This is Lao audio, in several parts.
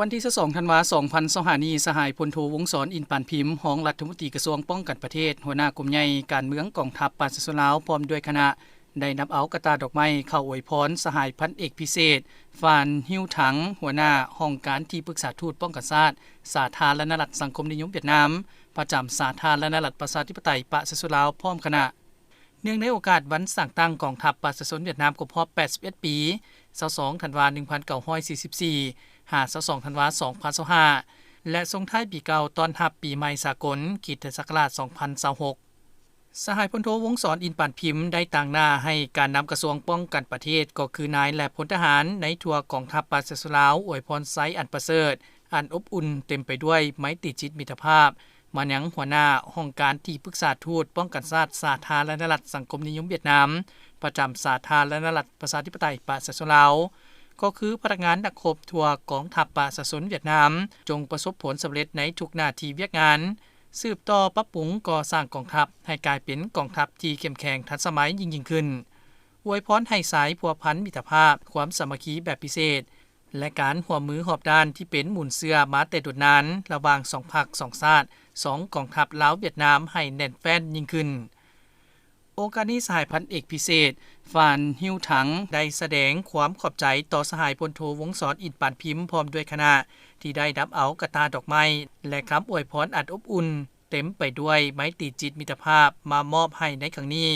ວັນທີຊາວສອງ ທັນວາ ສອງພັນຊາວຫ້ານີ້, ສະຫາຍພົນໂທ ວົງສອນ ອິນປານພິມ, ຮອງລັດຖະມົນຕີກະຊວງປ້ອງກັນປະເທດ, ຫົວໜ້າກົມໃຫຍ່ການເມືອງກອງທັບປາຊາຊົນລາວ ພ້ອມດ້ວຍຄະນະ ໄດ້ນຳເອົາກະຕ່າດອກໄມ້ເຂົ້າອວຍພອນສະຫາຍພັນເອກພິເສດ ຟານ ຮິວທັງ, ຫົວໜ້າຫ້ອງການທີ່ປຶກສາທູດປ້ອງກັນຊາດ ສາທາລະນະລັດສັງຄົມນິຍົມຫວຽດນາມ ປະຈຳສາທາລະນະລັດປະຊາທິປະໄຕປະຊາຊົນລາວ ພ້ອມຄະນະ. ເນື່ອງໃນໂອກາດວັນສ້າງຕັ້ງກອງທັບປະຊາຊົນຫວຽດນາມຄົບຮອບແປດສິບເອັດປີ, ຊາວສອງ ທັນວາ ໜຶ່ງພັນເກົ້າຮ້ອຍສີ່ສິບສີ່ ຫາ ຊາວສອງ ທັນວາ ສອງພັນຊາວຫ້າ ແລະ ສົ່ງທ້າຍປີເກົ່າຕ້ອນຮັບປີໃໝ່ສາກົນ ຄຣິສຕະສັກຣາຊ ສອງພັນຊາວຫົກ, ສະຫາຍພົນໂທ ວົງສອນ ອິນປານພິມ ໄດ້ຕາງໜ້າໃຫ້ການນຳກະຊວງປ້ອງກັນປະເທດ ກໍຄືນາຍ ແລະ ພົນທະຫານໃນທົ່ວກອງທັບປະຊາຊົນລາວ ອວຍພອນໄຊອັນປະເສີດ, ອັນອົບອຸ່ນເຕັມໄປດ້ວຍໄມຕີຈິດມິດຕະພາບ ມາຍັງຫົວໜ້າຫ້ອງການທີ່ປຶກສາທູດປ້ອງກັນຊາດ ສາທາລະນະລັດສັງຄົມນິຍົມຫວຽດນາມ ປະຈຳສາທາລະນະລັດປະຊາທິປະໄຕປະຊາຊົນລາວ, ກໍຄືພະນັກງານນັກຮົບທົ່ວກອງທັບປະຊາຊົນຫວຽດນາມ ຈົ່ງປະສົບຜົນສຳເລັດໃນທຸກໜ້າທີ່ວຽກງານ, ສືບຕໍ່ປັບປຸງກໍ່ສ້າງກອງທັບໃຫ້ກາຍເປັນກອງທັບທີ່ເຂັ້ມແຂງທັນສະໄໝຍິ່ງໆຂຶ້ນ, ອວຍພອນໃຫ້ສາຍພົວພັນມິດຕະພາບ, ຄວາມສາມັກຄີແບບພິເສດ ແລະ ການຮ່ວມມືຮອບດ້ານທີ່ເປັນມູນເຊື້ອມາແຕ່ດົນນານ ລະຫວ່າງສອງພັກສອງຊາດ, ສອງກອງທັບລາວຫວຽດນາມໃຫ້ແໜ້ນແຟ້ນຍິ່ງຂຶ້ນ. ໂອກາດນີ້, ສະຫາຍພັນເອກພິເສດ ຟານ ຮິວທັງ ໄດ້ສະແດງຄວາມຂອບໃຈຕໍ່ສະຫາຍພົນໂທ ວົງສອນ ອິນປານພິມ ພ້ອມດ້ວຍຄະນະ ທີ່ໄດ້ນຳເອົາກະຕ່າດອກໄມ້ ແລະ ຄຳອວຍພອນອັນອົບອຸ່ນ ເຕັມໄປດ້ວຍໄມຕີຈິດມິດຕະພາບມາມອບໃຫ້ໃນຄັ້ງນີ້,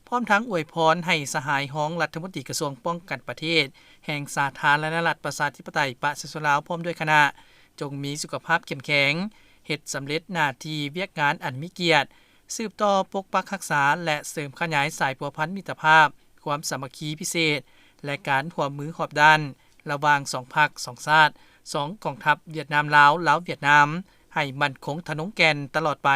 ພ້ອມທັງອວຍພອນໃຫ້ສະຫາຍຮອງລັດຖະມົນຕີກະຊວງປ້ອງກັນປະເທດ ແຫ່ງສາທາລະນະລັດປະຊາທິປະໄຕປະຊາຊົນລາວ ພ້ອມດ້ວຍຄະນະ ຈົ່ງມີສຸຂະພາບເຂັ້ມແຂງ, ເຮັດສຳເລັດໜ້າທີ່ວຽກງານອັນມີກຽດ, ສືບຕໍ່ປົກປັກຮັກສາ ແລະ ເສີມຂະຫຍາຍສາຍພົວພັນມິດຕະພາບ, ຄວາມສາມັກຄີພິເສດ ແລະ ການຮ່ວມມືຮອບດ້ານ ລະຫວ່າງສອງພັກສອງຊາດ, ສອງກອງທັບຫວຽດນາມ-ລາວ, ລາວ-ຫວຽດນາມ ໃຫ້ໝັ້ນຄົງທະນົງແກ່ນຕະຫຼອດໄປ.